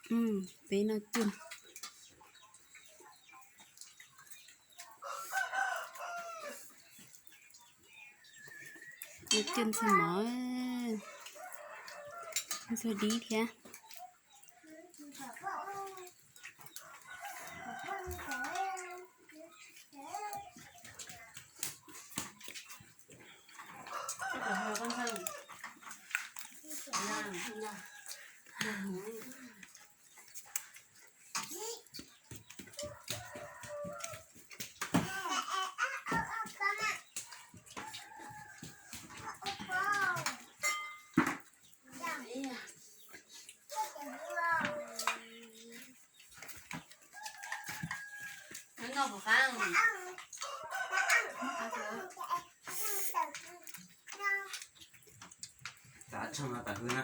Peb noj cuaj, noj cuaj ntxuag mov, ntxuag dib thiab. Tav tshooj no tas hwb na.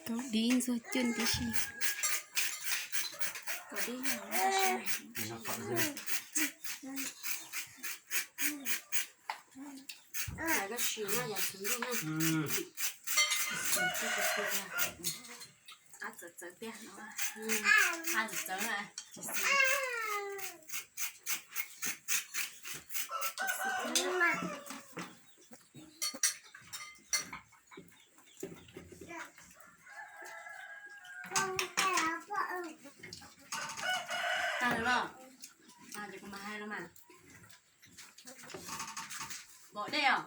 Kaus dib ntxuag cuaj tib si. Txawv txawv tiag no. Txawv txawv na. Tag lawm los? Ces kuv mam hais los mas. Pom dej os.